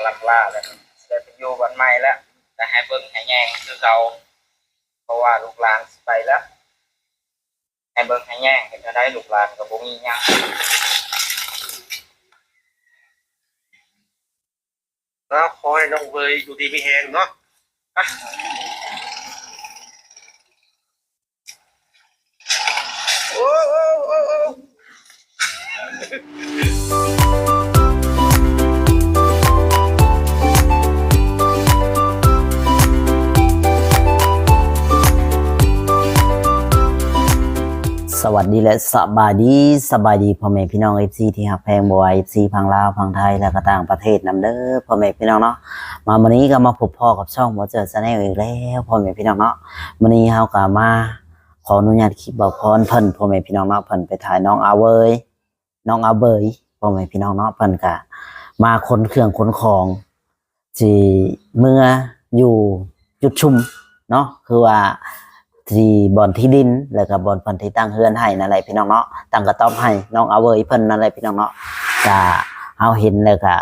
ລັກລາແລ້ວ ຊິໄດ້ໄປຢູ່ບ້ານໃໝ່ແລ້ວ ແຕ່ໃຫ້ເບິ່ງໃຫ້ແຍງຄືເກົ່າ ເພາະວ່າລູກຫຼານຊິໄປແລ້ວ ໃຫ້ເບິ່ງໃຫ້ແຍງ ເຮັດແນວໃດລູກຫຼານກໍບໍ່ມີຫຍັງ. ເນາະ ຂໍໃຫ້ນ້ອງເວີຍຢູ່ດີມີແຮງເນາະ. ໂອ້ ໂອ້ ໂອ້ ໂອ້. ສະຫວັດດີ ແລະ ສະບາຍດີ ສະບາຍດີພໍ່ແມ່ພີ່ນ້ອງ ເອັຟຊີ ທີ່ຮັກແພງ ບໍ່ວ່າ ເອັຟຊີ ຝັ່ງລາວ ຝັ່ງໄທ ແລະ ກໍຕ່າງປະເທດນຳເດີ ພໍ່ແມ່ພີ່ນ້ອງເນາະ. ມາມື້ນີ້ກໍມາພົບພໍ້ກັບຊ່ອງ Watcher Channel ອີກແລ້ວ ພໍ່ແມ່ພີ່ນ້ອງເນາະ. ມື້ນີ້ເຮົາກໍມາ ຂໍອະນຸຍາດຄລິບບ່າວພອນເພິ່ນ ພໍ່ແມ່ພີ່ນ້ອງເນາະ, ເພິ່ນໄປຖ່າຍນ້ອງອາເວີຍ ນ້ອງອາເວີຍ ພໍ່ແມ່ພີ່ນ້ອງເນາະ, ເພິ່ນກະມາຂົນເຄື່ອງຂົນຂອງ ຊິເມືອຢູ່ຈຸດຊຸມເນາະ, ຄືວ່າທີ່ບ່ອນທີ່ດິນ ແລ້ວກະບ່ອນເພິ່ນທີ່ຕັ້ງເຮືອນໃຫ້ນັ້ນແຫຼະພີ່ນ້ອງເນາະ, ຕັ້ງກະຕອບໃຫ້ນ້ອງອາເວີຍເພິ່ນນັ້ນແຫຼະພີ່ນ້ອງເນາະ. ກະເຮົາເຫັນແລ້ວກະ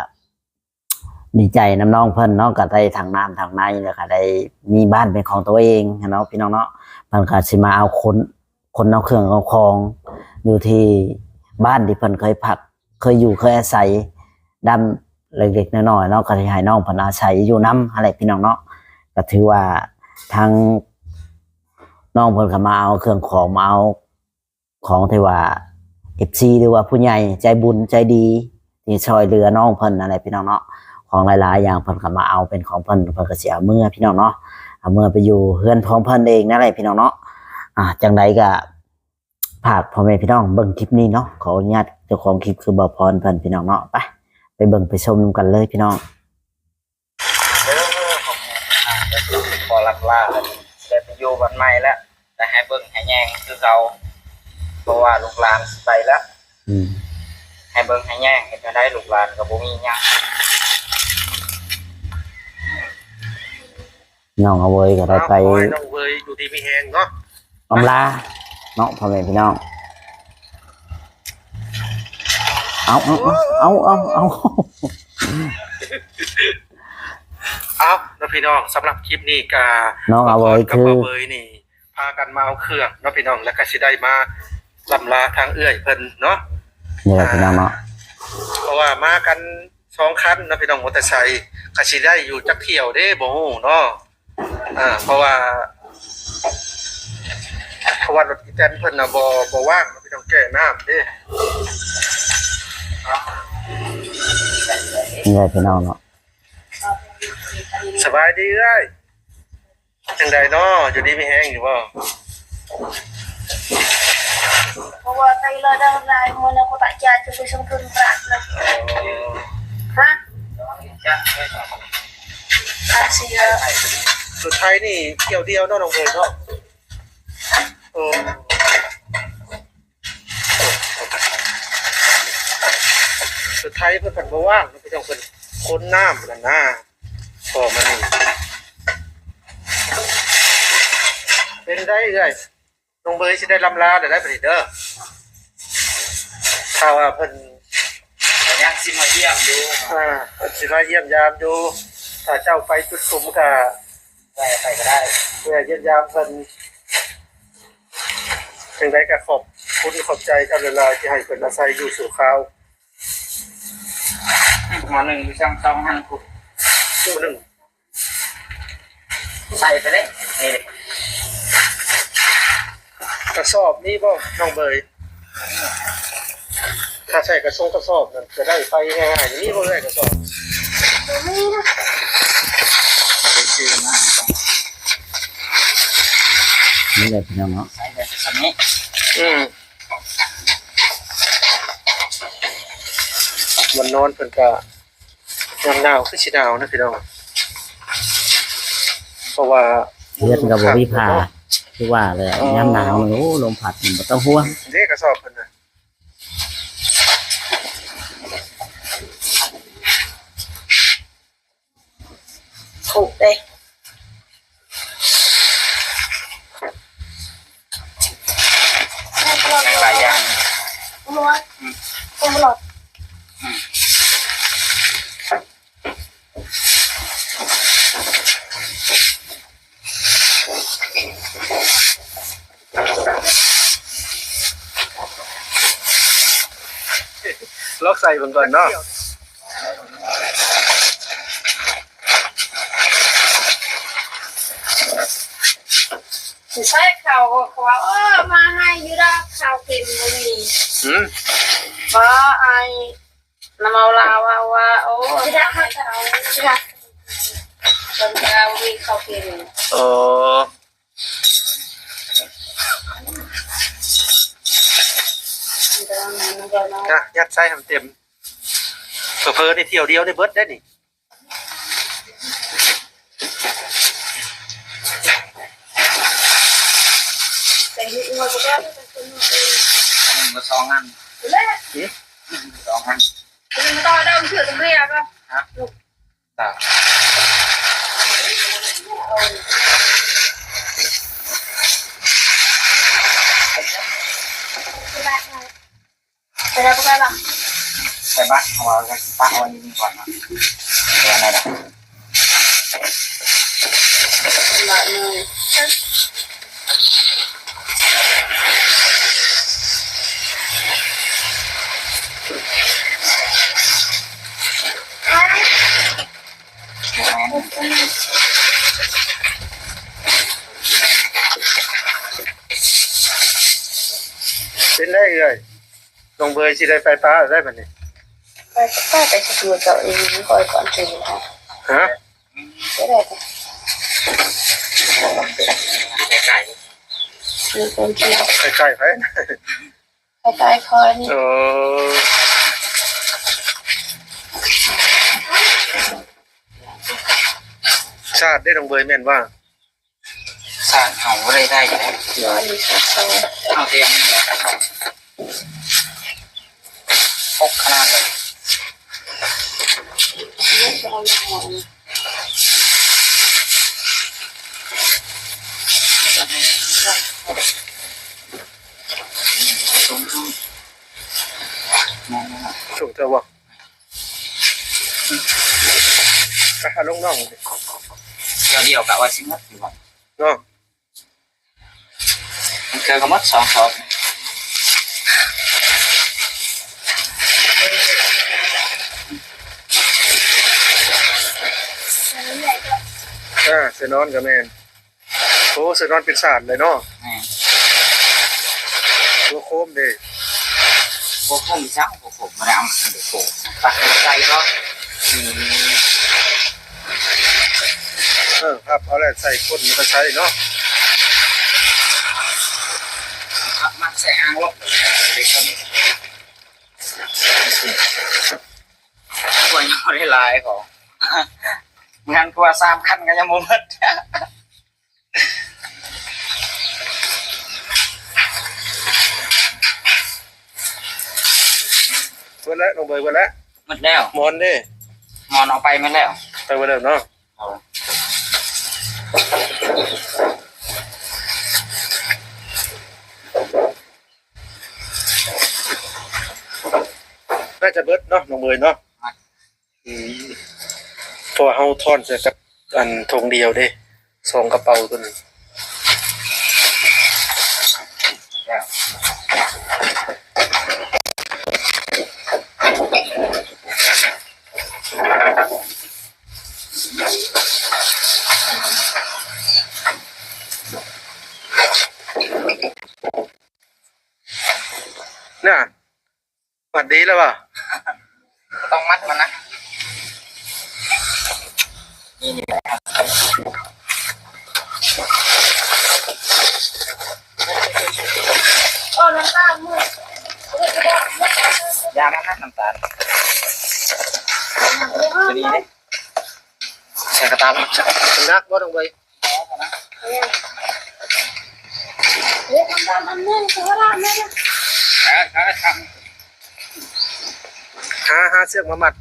ດີໃຈນຳນ້ອງເພິ່ນເນາະ, ກໍໄດ້ທັງນ້ຳທັງໃນ ແລ້ວກໍໄດ້ມີບ້ານເປັນຂອງຕົວເອງເນາະ ພີ່ນ້ອງເນາະ. ເພິ່ນກໍຊິມາເອົາ ຂົນ ຂົນເອົາເຄື່ອງເອົາຂອງຢູ່ທີ່ບ້ານທີ່ເພິ່ນເຄີຍພັກ ເຄີຍຢູ່ເຄີຍອາໄສ ດຳເລັກໆນ້ອຍໆເນາະ, ກໍຊິໃຫ້ນ້ອງເພິ່ນອາໄສຢູ່ນຳຫັ້ນແຫຼະ ພີ່ນ້ອງເນາະ. ກໍຖືວ່າທາງນ້ອງເພິ່ນກໍມາເອົາເຄື່ອງຂອງ ມາເອົາ ຂອງທີ່ວ່າ ເອັຟຊີ ຫຼືວ່າຜູ້ໃຫຍ່ໃຈບຸນໃຈດີ ທີ່ຊ່ອຍເຫຼືອນ້ອງເພິ່ນນັ້ນແຫຼະ ພີ່ນ້ອງເນາະ. ຂອງຫຼາຍໆຢ່າງເພິ່ນກໍມາເອົາເປັນຂອງເພິ່ນ, ເພິ່ນກໍຊິເອົາເມືອ ພີ່ນ້ອງເນາະ, ເອົາເມືອໄປຢູ່ເຮືອນຂອງເພິ່ນເອງນັ້ນແຫຼະ ພີ່ນ້ອງເນາະ. ອ່າ ຈັ່ງໃດກໍຝາກພໍ່ແມ່ພີ່ນ້ອງເບິ່ງຄລິບນີ້ເນາະ, ຂໍອະນຸຍາດເຈົ້າຂອງຄລິບຄືບ່າວພອນເພິ່ນ ພີ່ນ້ອງເນາະ. ໄປ ໄປເບິ່ງໄປຊົມນຳກັນເລີຍ ພີ່ນ້ອງ. ຂໍລັກລາແລ້ວ ໄດ້ໄປຢູ່ບ້ານໃໝ່ແລ້ວ, ແຕ່ໃຫ້ເບິ່ງໃຫ້ແຍງຄືເກົ່າ ເພາະວ່າລູກຫຼານຊິໄປແລ້ວ. ອືມ ໃຫ້ເບິ່ງໃຫ້ແຍງ ເຮັດແນວໃດລູກຫຼານກໍບໍ່ມີຫຍັງ. ນ້ອງອາເວີຍກໍໄດ້ໄປ ເອົາ ຂໍໃຫ້ນ້ອງເວີຍຢູ່ດີມີແຮງເນາະ ອຳລາເນາະ ພໍ່ແມ່ພີ່ນ້ອງ. ເອົາ ເອົາ ເອົາ ເອົາ ເອົາ ເອົາ ເອົາເນາະ ພີ່ນ້ອງ. ສຳລັບຄລິບນີ້ກະ ນ້ອງອາເວີຍ ຄື ອາເວີຍນີ້ ພາກັນມາເອົາເຄື່ອງເນາະ ພີ່ນ້ອງ, ແລ້ວກະຊິໄດ້ມາລ່ຳລາທາງເອື້ອຍເພິ່ນເນາະ ນີ້ແຫຼະ ພີ່ນ້ອງເນາະ. ອ່າ ເພາະວ່າມາກັນ ສອງຄັນເນາະ ພີ່ນ້ອງ, ມໍເຕີໄຊກະຊິໄດ້ຢູ່ຈັກຖ້ຽວເດ້ ບໍ່ຮູ້ເນາະ. ອ່າ ເພາະວ່າ ເພາະວ່າລົດອີແຕນເພິ່ນນະ ບໍ່ ບໍ່ວ່າງເນາະ ພີ່ນ້ອງ, ແກ່ນ້ຳເດ້. ນີ້ແຫຼະ ພີ່ນ້ອງເນາະ. ສະບາຍດີເອື້ອຍ. ຈັ່ງໃດເນາະ ຢູ່ດີມີແຮງຢູ່ບໍ່? ເພາະວ່າໄປລະດັງຫຼາຍມື້ນະ ກໍຕະຈາຈະໄປສົ່ງທຶນພະນະ. ຮະ? ອາເຊຍ ລົດໄຖນີ້ຖ້ຽວດຽວເນາະ ນ້ອງເອີຍເນາະ. ໂອ້ ລົດໄຖເພິ່ນພັດບໍ່ວ່າງເນາະ ພີ່ນ້ອງ, ເພິ່ນຂົນນ້ຳນັ້ນນະ. ພໍມັນນີ້ ເປັນໄດເອື້ອຍ ນ້ອງເບີຍຊິໄດ້ລ່ຳລາແລ້ວໄດ໋ບັດນີ້ເດີ. ຖ້າວ່າເພິ່ນ ກໍຍັງຊິມາຢ້ຽມຢູ່. ອ່າ ເພິ່ນຊິມາຢ້ຽມຢາມຢູ່. ຖ້າເຈົ້າໄປຈຸດຊຸມກໍ ໄປ ໄປກໍໄດ້ ເພື່ອຢ້ຽມຢາມເພິ່ນ. ຈັ່ງໃດກໍຂອບຄຸນຂອບໃຈເຈົ້າຫຼາຍໆ ທີ່ໃຫ້ເພິ່ນອາໄສຢູ່ຊົ່ວຄາວ. ໝໍ້ໜຶ່ງຢູ່ຊ່ອງສອງຫັ້ນພຸ້ນ ໝໍ້ໜຶ່ງ ໃສ່ໄປເລີຍ ນີ້ເດ້. ກະສອບມີບໍ່ ນ້ອງເບີຍ? ຖ້າໃສ່ກະຊົງກະສອບນັ້ນຈະໄດ້ໄປງ່າຍໆ. ມີບໍ່ເອື້ອຍກະສອບ? ບໍ່ມີນະ. ນີ້ແຫຼະພີ່ນ້ອງເນາະ ໃສ່ແບບຊຳນີ້. ອືມ ວັນນອນເພິ່ນກະ ຍາມໜາວຄືຊິໜາວນະພີ່ນ້ອງ ເພາະວ່າເຮືອນກໍບໍ່ມີຜ້າ ຄືວ່າແຫຼະ. ອໍ ຍາມໜາວນີ້ ໂອ້ ລົມພັດນີ້ບໍ່ຕ້ອງຫ່ວງເດ້ ກະສອບເພິ່ນນະ. ຖືກເດ້ ຫຼາຍຢ່າງ. ອືມ ອືມ ອືມ. ລອງໃສ່ເບິ່ງກ່ອນເນາະ. ຊິໃສ່ເຂົ້າ ເຂົາວ່າ ເອີ ມາໃຫ້ຢູ່ດອກ ເຂົ້າກິນບໍ່ມີ. ຫືມ? ບໍ່ ອ້າຍ ນຳເອົາລາວວ່າ ວ່າ ໂອ້ ຢາກໃຫ້ເຂົາ ຢາກ ເພິ່ນກໍມີເຂົ້າກິນ. ເອີ ນະ ຍັດໃສ່ໃຫ້ມັນເຕັມ ເຜີໆໄດ້ຖ້ຽວດຽວໄດ້ເບິດໄດ້ນີ້. ໃສ່ໜຶ່ງມາກໍໄດ້ ໃສ່ໜຶ່ງມາກໍໄດ້ ໜຶ່ງມາສອງອັນ ແລ້ວ ຫືມ ໜຶ່ງມາສອງອັນ ເອົາດອງເຖືກເບຍກໍ ຮະ ຕາ ໄປແລ້ວ ໄປແລ້ວບໍ່? ໄປບັດ ເພາະວ່າກໍຊິປະໄວ້ຢູ່ນີ້ກ່ອນເນາະ ເປັນໄດ້ດອກ ບາດໜຶ່ງ ເປັນໄດ້ເອື້ອຍ. ນ້ອງເບີຍຊິໄດ້ໄປປະແລ້ວບັດນີ້ ໄປ ໄປ ໄປສະຕູເຈົ້າອີ່ຫຼີ ຂ້ອຍກ່ອນຊິນະ ຮະ ບໍ່ໄດ້ໄປ ໃກ້ໆ ມີຄົນຂີ່ ໃກ້ໆ ໃຜ ໃກ້ໆ ຂ້ອຍນີ້ ເອີ ຊາດເດ້ ນ້ອງເບີຍ ແມ່ນວ່າ ສາດເຮົາບໍ່ໄດ້ໄດ້ແລ້ວ ບໍ່ມີສາດເຂົາ ເອົາແຕ່ອັນນີ້ແຫຼະ ປົກຂະໜາດເລີຍ ສູງເທົ່າບໍ່? ໄປຫາລົງນ້ອງ ດຽວ ດຽວກະວ່າຊິໝົດຢູ່ບໍ່ເນາະ ມັນເຄືອກະໝົດສອງສອບ ເອີ ເສືອນອນກະແມ່ນ. ໂອ້ ເສືອນອນເປັນສານເລີຍເນາະ ແມ່ນ ຫົວໂຄມເດ້ ຫົວໂຄມອີ່ຫຍັງ ຫົວໂຄມມາດາມ ຫົວໂຄມ ປັກໃສ່ເນາະ ອືມ ເອີ ພັບເອົາແລ້ວໃສ່ກົ້ນມັນກະໃສ່ເນາະ ພັບມັດໃສ່ອ່າງລົງ ກວ່າຍັງບໍ່ໄດ້ຫຼາຍຂອງ ງານກວ່າສາມຄັນກະຍັງບໍ່ໝົດ. ເບິດແລ້ວ ນ້ອງເບີຍ ເບິດແລ້ວ ໝົດແລ້ວ ໝອນເດ້ ໝອນເອົາໄປໝົດແລ້ວ ໄປເບິດແລ້ວເນາະ ເອົາ ໜ້າຈະເບິດເນາະ ນ້ອງເບີຍເນາະ ອືມ ເພາະວ່າເຮົາທ້ອນໃສ່ກັບອັນຖົງດຽວເດ້ ສອງກະເປົາໂຕນີ້ ນະ. ໝັດດີແລ້ວຫວາ? ບໍ່ຕ້ອງມັດມັນນະ ນີ້ ນີ້ແຫຼະ ໂອ້ ນ້ຳຕານ ຢ່າມັນນະ ນ້ຳຕານ ໂຕນີ້ເດ້ ໃສ່ກະຕ່າ ໜັກບໍ່ ນ້ອງເບີຍ? ຫາ ຫາເຊືອກມາມັດ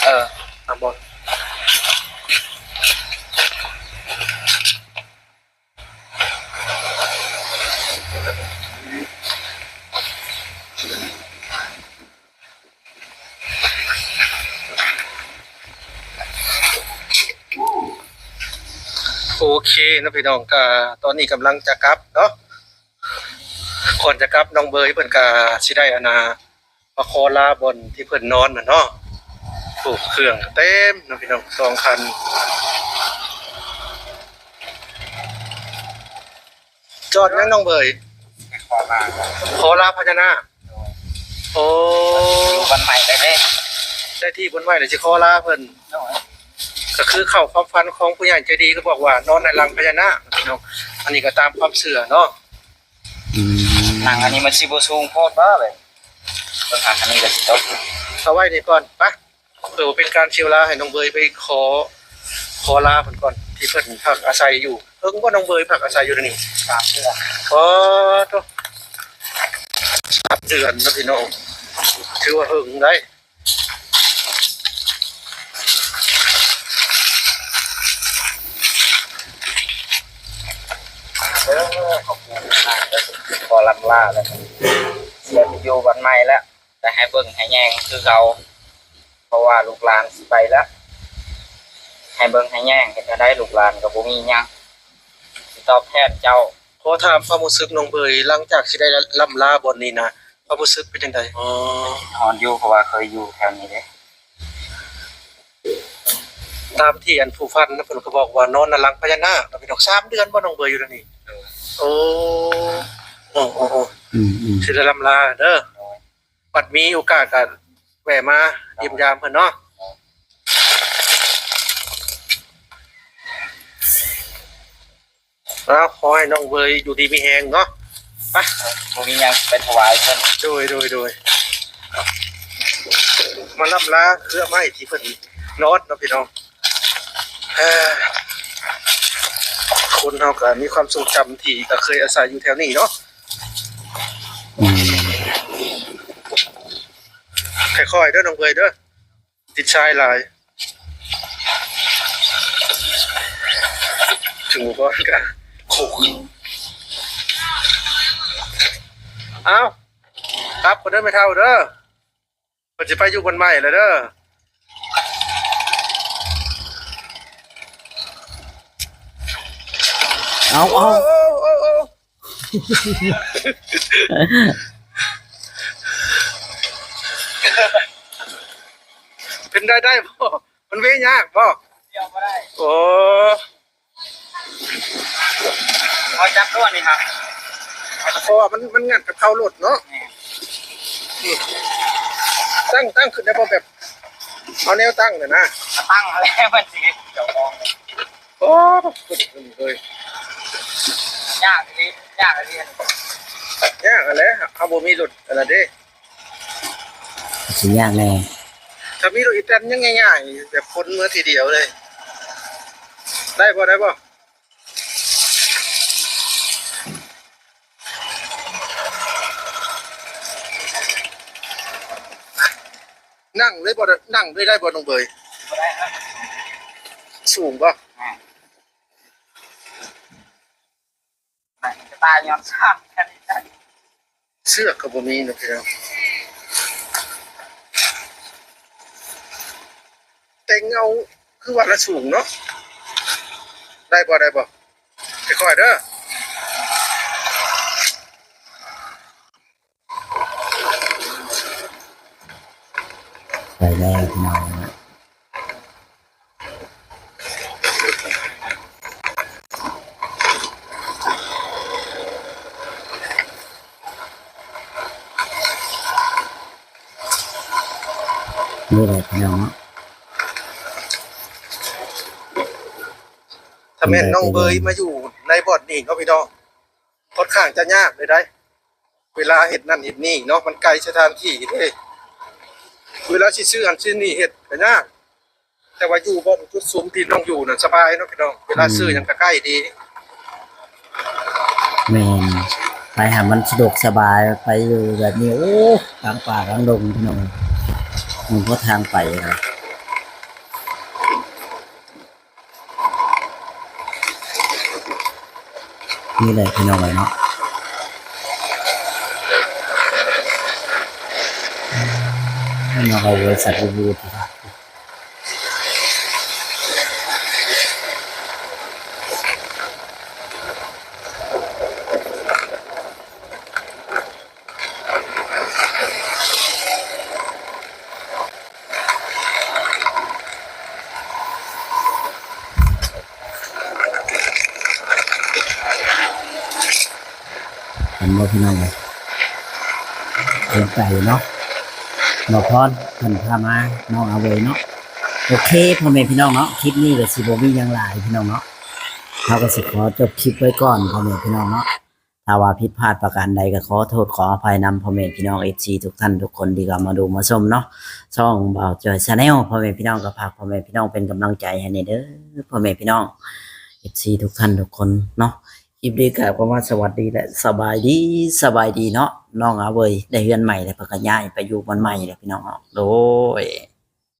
ເອີ ເອົາບໍ່? ໂອເຄເນາະພີ່ນ້ອງ ກະຕອນນີ້ກຳລັງຈະກັບເນາະ ກ່ອນຈະກັບ ນ້ອງເບີຍເພິ່ນກະຊິໄດ້ອັນນ່າ ມາຂໍລາບ່ອນທີ່ເພິ່ນນອນນະເນາະ. ໂອ້ ເຄື່ອງເຕັມເນາະພີ່ນ້ອງ ສອງຄັນ. ຈອດຫຍັງນ້ອງເບີຍ? ຂໍລາ ຂໍລາພະຍານາກ. ໂອ້ ຢູ່ບ້ານໃໝ່ໄດ້ເດ້ ໄດ້ທີ່ບ່ອນໃໝ່ແລ້ວຊິຂໍລາເພິ່ນ. ໂດຍ ກໍຄືເຂົ້າຄວາມຝັນຂອງຜູ້ໃຫຍ່ໃຈດີ ກໍບອກວ່ານອນໃນຫຼັງພະຍານາກເນາະ. ອັນນີ້ກໍຕາມຄວາມເຊື່ອເນາະ. ອືມ ນັ່ງອັນນີ້ມັນຊິບໍ່ສູງໂພດບໍ່ເວີຍ? ເບິ່ງຫາອັນນີ້ກໍຊິຕົກ. ເອົາໄວ້ນີ້ກ່ອນ ໄປ. ເພື່ອບໍ່ເປັນການເສຍເວລາ ໃຫ້ນ້ອງເບີຍໄປຂໍ ຂໍລາເພິ່ນກ່ອນ ທີ່ເພິ່ນພັກອາໄສຢູ່. ເຫິງບໍ່ນ້ອງເບີຍພັກອາໄສຢູ່ນີ້? ສາມເດືອນ. ອໍ ໂທ້ ສາມເດືອນນະພີ່ນ້ອງ ຖືວ່າເຫິງໄດ໋. ເອີ ຂອບຄຸນນາງເດີ ຂໍລຳລາແລ້ວ ຊິໄປຢູ່ບ້ານໃໝ່ແລ້ວ. ແຕ່ໃຫ້ເບິ່ງໃຫ້ແຍງຄືເກົ່າ ເພາະວ່າລູກຫຼານຊິໄປແລ້ວ ໃຫ້ເບິ່ງໃຫ້ແຍງ. ເຮັດແນວໃດ ລູກຫຼານກໍບໍ່ມີຫຍັງຊິຕອບແທນເຈົ້າ. ຂໍຖາມຄວາມຮູ້ສຶກນ້ອງເບີຍ ຫຼັງຈາກທີ່ໄດ້ລ່ຳລາບ່ອນນີ້ນະ ຄວາມຮູ້ສຶກເປັນຈັ່ງໃດ? ອໍ ຮ້ອນຢູ່ ເພາະວ່າເຄີຍຢູ່ແຖວນີ້ເດ້. ຕາມທີ່ອັນຜູ້ຝັນນະ ເພິ່ນກໍບອກວ່ານອນນະຫຼັງພະຍານາກເນາະພີ່ນ້ອງ. ສາມເດືອນບໍ່ນ້ອງເບີຍຢູ່ແຖວນີ້? ໂດຍ. ໂອ້ ໂອ້ ໂອ້ ໂອ້ ອືມໆ ຊິໄດ້ລ່ຳລາເດີ. ໂດຍ. ບັດມີໂອກາດກໍແວ່ມາຢ້ຽມຢາມເພິ່ນເນາະ. ເອົາ ຂໍໃຫ້ນ້ອງເບີຍຢູ່ດີມີແຮງເນາະ. ໄປ ບໍ່ມີຫຍັງໄປຖວາຍເພິ່ນ. ໂດຍ ໂດຍ ໂດຍ. ມາລ່ຳລາເຄືອໄມ້ທີ່ເພິ່ນນອນເນາະພີ່ນ້ອງ. ເອີ ຄົນເຮົາກໍມີຄວາມຊົງຈຳທີ່ກໍເຄີຍອາໄສຢູ່ແຖວນີ້ເນາະ. ອືມ ຄ່ອຍໆເດີນ້ອງເບີຍເດີ ຕິດຊາຍຫຼາຍ. ເອົາ ກັບກ່ອນເດີແມ່ເຖົ້າເດີ. ເພິ່ນຊິໄປຢູ່ບ່ອນໃໝ່ແລ້ວເດີ. ເອົາ ເອົາ ໂອ້ ໂອ້ ໂອ້ ໂອ້ ເປັນໄດ້ ໄດ້ບໍ່? ມັນເວຍາກບໍ່? ດຽວບໍ່ໄດ້. ໂອ້ ເອົາຈັບດ້ວຍນີ້ຮະ ເພາະວ່າມັນ ມັນງັດກັບເສົາລົດເນາະ. ແມ່ນ. ຕັ້ງ ຕັ້ງຂຶ້ນໄດ້ບໍ່? ແບບເອົາແນວຕັ້ງນະນະ. ຕັ້ງແລ້ວມັນຊິເຮັດເຈົ້າຂອງ. ໂອ້ ຍາກອີ່ຫຼີ ຍາກອີ່ຫຼີ. ຍາກຫັ້ນແຫຼະ ເຮົາບໍ່ມີລົດອັນນັ້ນເດ້. ຊິຍາກແດ່. ຖ້າມີລົດອີແຕນຍັງງ່າຍໆ ແບບຂົນເມືອທີດຽວເລີຍ. ໄດ້ບໍ່? ໄດ້ບໍ່? ນັ່ງເລີຍບໍ່? ນັ່ງເລີຍໄດ້ບໍ່ນ້ອງເບີຍ? ບໍ່ໄດ້ນະ. ສູງບໍ່? ອືມ. ຕາຍຍ້ອນຊ້າງ. ເຊືອກກໍບໍ່ມີເນາະພີ່ນ້ອງ. ແຕ່ເງົາຄືວ່າລະສູງເນາະ. ໄດ້ບໍ່? ໄດ້ບໍ່? ຄ່ອຍໆເດີ. ໄປແລ້ວພີ່ນ້ອງ. ນີ້ແຫຼະພີ່ນ້ອງເນາະ. ຖ້າແມ່ນນ້ອງເບີຍມາຢູ່ໃນບ່ອນນີ້ເນາະພີ່ນ້ອງ ຂ້ອນຂ້າງຈະຍາກເລີຍໄດ໋. ເວລາເຮັດນັ້ນເຮັດນີ້ເນາະ ມັນໄກສະຖານທີ່ເດ້. ເວລາຊິຊື້ອັນຊື້ນີ້ເຮັດກໍຍາກ. ແຕ່ວ່າຢູ່ບ່ອນຈຸດສຸມທີ່ນ້ອງຢູ່ນັ້ນສະບາຍເນາະພີ່ນ້ອງ. ເວລາຊື້ຫຍັງກໍໃກ້ດີ. ແມ່ນ. ໄປຫາມັນສະດວກສະບາຍ ໄປຢູ່ແບບນີ້ ໂອ້ ກາງປ່າກາງດົງພີ່ນ້ອງ. ມັນບໍ່ທາງໄປ. ນີ້ແຫຼະພີ່ນ້ອງເອີຍເນາະ. ເນາະ ເອົາໄວ້ສັກບູດ. ບໍ່ພີ່ນ້ອງເອີຍ ເປັນໄປເນາະ ບໍ່ພອນເພິ່ນພາມາ ນ້ອງອາເວີຍເນາະ. ໂອເຄ ພໍ່ແມ່ພີ່ນ້ອງເນາະ ຄລິບນີ້ກໍຊິບໍ່ມີຫຍັງຫຼາຍພີ່ນ້ອງເນາະ ເຮົາກໍຊິຂໍຈົບຄລິບໄວ້ກ່ອນ ພໍ່ແມ່ພີ່ນ້ອງເນາະ. ຖ້າວ່າຜິດພາດປະການໃດກໍຂໍໂທດຂໍອະໄພນຳພໍ່ແມ່ພີ່ນ້ອງເອັຟຊີທຸກທ່ານທຸກຄົນທີ່ເຂົ້າມາດູມາຊົມເນາະ ຊ່ອງບ່າວຈອຍ Channel. ພໍ່ແມ່ພີ່ນ້ອງກໍຝາກພໍ່ແມ່ພີ່ນ້ອງເປັນກຳລັງໃຈໃຫ້ແດ່ເດີ ພໍ່ແມ່ພີ່ນ້ອງເອັຟຊີທຸກທ່ານທຸກຄົນເນາະ. ຄລິບນີ້ກໍຂໍວ່າສະຫວັດດີ ແລະ ສະບາຍດີ ສະບາຍດີເນາະ. ນ້ອງອາເວີຍໄດ້ເຮືອນໃໝ່ແລ້ວ ເພິ່ນກໍຍ້າຍໄປຢູ່ບ່ອນໃໝ່ແລ້ວພີ່ນ້ອງເນາະ ໂດຍ